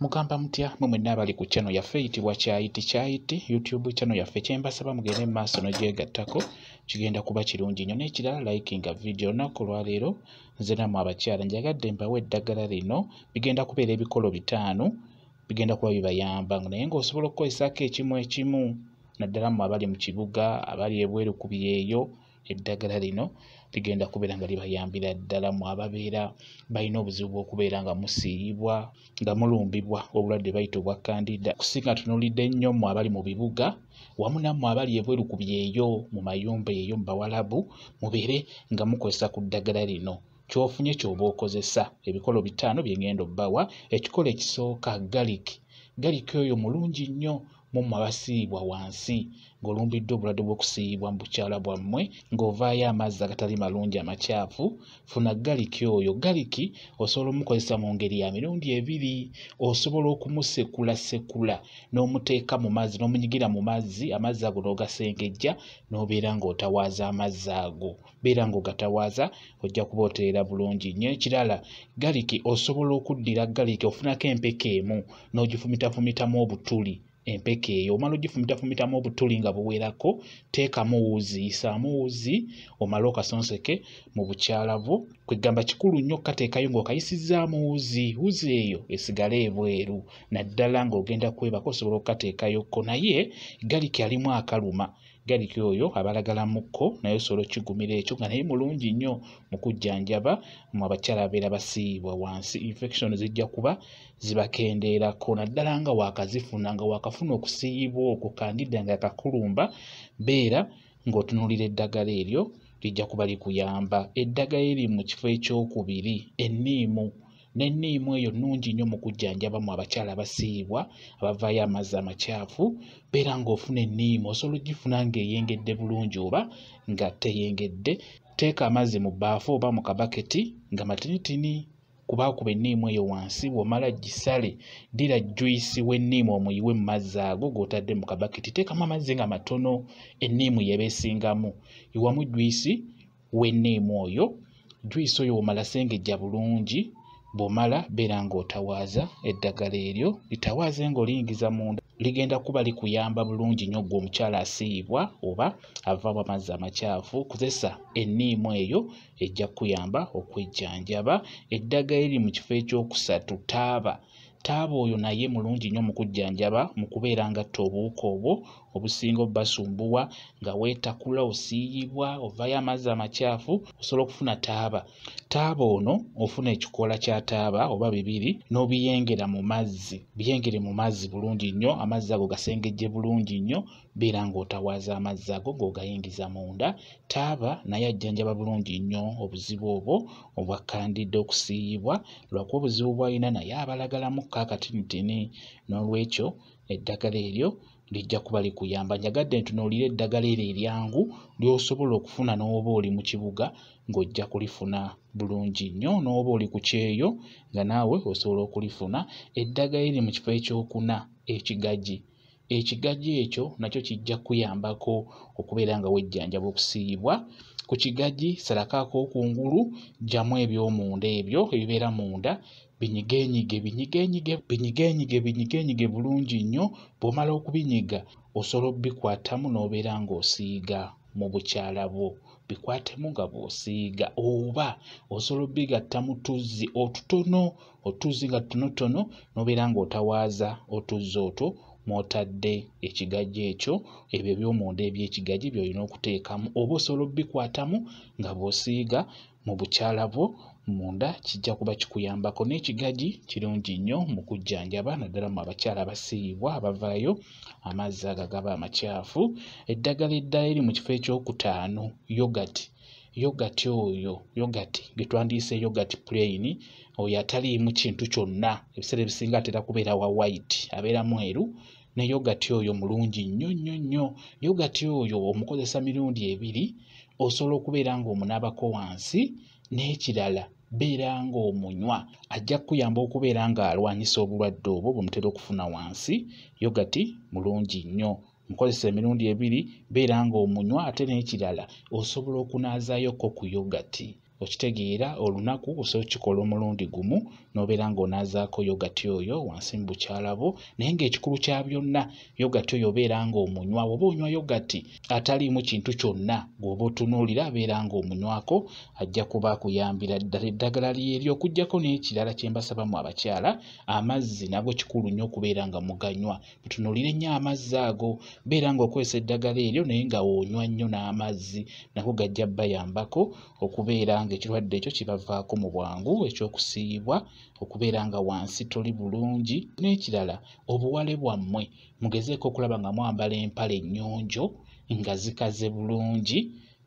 Mugamba mutya mwe mwenna abali ku channel yaffe eyitibwa Kyayiti Kyayiti YouTube channel yaffe, kyembasaba mugende mu maaso n'ogyegattako, kigenda kuba kirungi nnyo. N'ekirala, likinga video. Olunaku olwaleero nze nammwe abakyala njagadde mbawe eddagala lino. Bigenda kubeera ebikolo 5, bigenda kuba bibayamba, naye ng'osobola okukozesaako ekimu ekimu, naddala mmwe abali mu kibuga, abali ebweru ku byeyo. Eddagala lino ligenda kubeera nga libayambira ddala mmwe ababeera balina obuzibu bw'okubeera nga musiiyibwa, nga mulumbibwa obulwadde bayita obwa Candida. Kusinga tunuulidde nnyo mmwe abali mu bibuga wamu nammwe abali ebweru ku byeyo mu mayumba eyo mu Bawalabu, mubeere nga mukozesa ku ddagala lino. Ky'ofunye ky'oba okozesa. Ebikolo 5 bye ngenda obbawa. Ekikolo ekisooka, garlic. Garlic oyo mulungi nnyo mummwe abasiiyibwa wansi, ng'olumbiddwa obulwadde bw'okusiiyibwa mu bukyala bwammwe, ng'ovaayo amazzi agatali malungi amakyafu. Funa garlic oyo. Garlic osobola omukozesa mu ngeri ya mirundi ebiri. Osobola okumusekulasekula n'omuteeka mu mazzi, n'omunyigira mu mazzi, amazzi ago n'ogasengejja, n'obeera ng'otawaaza amazzi ago. Beera ng'ogatawaaza, ojja kuba otereera bulungi nnyo. Ekirala, garlic osobola okuddira garlic ofunako empeke emu n'ogifumitafumitamu obutuli. Empeke eyo omala ogifumitafumitamu obutuli nga buwerako, teekamu wuzi, yisaamu wuzi, omale okasonseke mu bukyala bwo. Kwegamba kikulu nnyo okukateekayo ng'okayisizzaamu wuzi, wuzi eyo esigale ebweru, naddala ng'ogenda kwebaka osobola okukateekayokko. Naye garlic alimu akaluma. Garlic oyo abalagalamukko, naye osobola okigumira ekyo, nga naye mulungi nnyo mu kujjanjaba mu abakyala ababeera basiiyibwa wansi. Infection zijja kuba zibakendeerako, naddala nga waakazifuna, nga waakafuna okusiiyibwa okwo Candida nga kakulumba. Beera ng'otunuulira eddagala eryo, lijja kuba likuyamba. Eddagala eriri mu kifo ekyokubiri, enniimu. N'enniimu eyo nnungi nnyo mu kujjanjaba mu abakyala abasiiyibwa, abavaayo amazzi amakyafu. Beera ng'ofuna enniimu, osobola ogifuna ng'eyengedde bulungi oba nga teyengedde. Teeka amazzi mu bbaafu oba mu kabaketi nga matinitini, kubaakuba enniimu eyo wansi. Bw'omala gisale, ddira juyisi w'enniimu omuyiwe mu mazzi ago g'otadde mu kabaketi. Teekamu amazzi nga matono, enniimu y'eba esingamu. Yiwamu juyisi w'enniimu oyo. Juyisi oyo bw'omala sengejja bulungi. Bw'omala beera ng'otawaaza eddagala eryo, litawaaze ng'oliyingiza munda. Ligenda kuba likuyamba bulungi nnyo ggwe omukyala asiiyibwa oba avaamu amazzi amakyafu. Kozesa enniimu eyo, ejja kukuyamba okwejjanjaba. Eddagala eriri mu kifo ekyokusatu, taaba. Taaba oyo naye mulungi nnyo mu kujjanjaba, mu kubeera ng'atta obuwuka obwo obusinga obbasumbuwa, nga weetakula, osiiyibwa, ovaayo amazzi amakyafu. Osobola okufuna taaba. Taaba ono ofuna ekikoola kya taaba oba 2 n'obiyengera mu mazzi. Biyengere mu mazzi bulungi nnyo, amazzi ago gasengejje bulungi nnyo. Beera ng'otawaaza amazzi ago ng'ogayingiza munda. Taaba naye ajjanjaba bulungi nnyo obuzibu obwo obwa Candida, okusiiyibwa, lwakuba obuzibu bw'alina naye abalagalamukko akatinitini. N'olwekyo eddagala eryo lijja kuba likuyamba. Njagadde ntunuulire eddagala eryo eryangu ly'osobola okufuna n'oba oli mu kibuga, ng'ojja kulifuna bulungi nnyo, n'oba oli ku kyeyo nga naawe osobola okulifuna. Eddagala eriri mu kifo ekyokuna, ekigaji. Ekigaji ekyo nakyo kijja kukuyambako okubeera nga wejjanjaba okusiiyibwa. Ku kigaji salako ak'okungulu, ggyamu eby'omunda ebyo ebibeera munda, binyigeenyige, binyigeenyige, binyigeenyige, binyigeenyige bulungi nnyo. Bw'omala okubinyiga osobola obbikwatamu n'obeera ng'osiiga mu bukyala bwo. Bikwatemu nga bw'osiiga, oba osobola obbigatta mu tuzzi otutono, otuzzi nga tutonotono, n'obeera ng'otawaaza otuzzi otwo mw'otadde ekigaji ekyo. Ebyo eby'omunda eby'ekigaji by'olina okuteekamu, oba osobola obbikwatamu nga bw'osiiga mu bukyala bwo munda, kijja kuba kikuyambako. N'ekigaji kirungi nnyo mu kujjanjaba, naddala mu abakyala abasiiyibwa abavaayo amazzi ago agaba amakyafu. Eddagala eddala eriri mu kifo ekyokutaano, yogati. Yogati oyo, yogati gwe twandiyise yogati plain, oyo ataliimu kintu kyonna, ebiseera ebisinga atera kubeera wa white, abeera mweru. Ne yogati oyo mulungi nnyo nnyo nnyo. Yogati oyo omukozesa mirundi ebiri, osobola okubeera ng'omunaabako wansi, n'ekirala beera ng'omunywa, ajja kukuyamba okubeera ng'alwanyisa obulwadde obwo bwe mutera okufuna wansi. Yogati mulungi nnyo, mukozesa emirundi ebiri, beera ng'omunywa. Ate n'ekirala osobola okunaazayoko ku yogati. Okitegeera, olunaku osobola okukikola omulundi gumu n'obeera ng'onaazaako yogati oyo wansi mu bukyala bwo. Naye ng'ekikulu kya byonna, yogati oyo obeera ng'omunywa. Bw'oba onywa yogati ataliimu kintu kyonna, gw'oba otunuulira abeera ng'omunywako, ajja kuba akuyambira ddala. Eddagala lyeryo. Okuggyako n'ekirala kye mbasabamu abakyala, amazzi nago kikulu nnyo okubeera nga muganywa. Mutunuulire nnyo amazzi ago, beera ng'okozesa eddagala eryo naye nga onywa nnyo n'amazzi, nago gajja bbayambako okubeera ng'ekirwadde ekyo kibavaako mu bwangu, eky'okusiiyibwa, okubeera nga wansi toli bulungi. N'ekirala, obuwale bwammwe mugezeeko okulaba nga mwambala empale ennyonjo nga zikaze bulungi,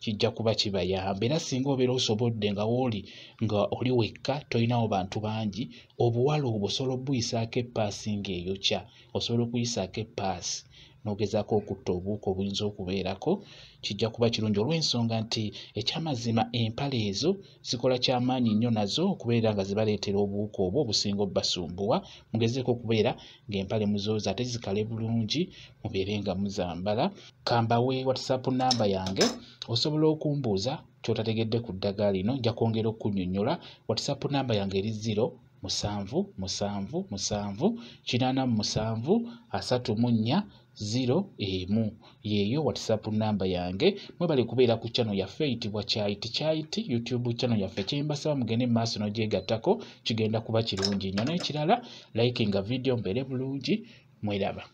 kijja kuba kibayamba. Era singa obeera osobodde nga w'oli nga oli wekka, tolinawo bantu bangi, obuwale obwo osobola obbuyisaako eppaasi ng'eyokya. Osobola okuyisaako eppaasi n'ogezaako okutta obuwuka obuyinza okubeerako, kijja kuba kirungi, olw'ensonga nti ekyamazima empale ezo zikola kyamaanyi nnyo nazo okubeera nga zibaleetera obuwuka obwo obusinga obbasumbuwa. Mugezeeko okubeera ng'empale muzooza ate zikale bulungi, mubeere nga muzambala. Kambawe WhatsApp namba yange, osobola okumbuuza ky'otategedde ku ddagala lino, nja kwongera okunnyonnyola. WhatsApp namba yange eri 0 7 7 7 87 34 0 1. Yeeyo WhatsApp namba yange. Mwebale kubeera ku channel yaffe eyitibwa Kyayiti Kyayiti YouTube channel yaffe. Kyembasaba mugende mu maaso n'ogyegattako, kigenda kuba kirungi nnyo. N'ekirala, likinga video mbeere bulungi, mweraba.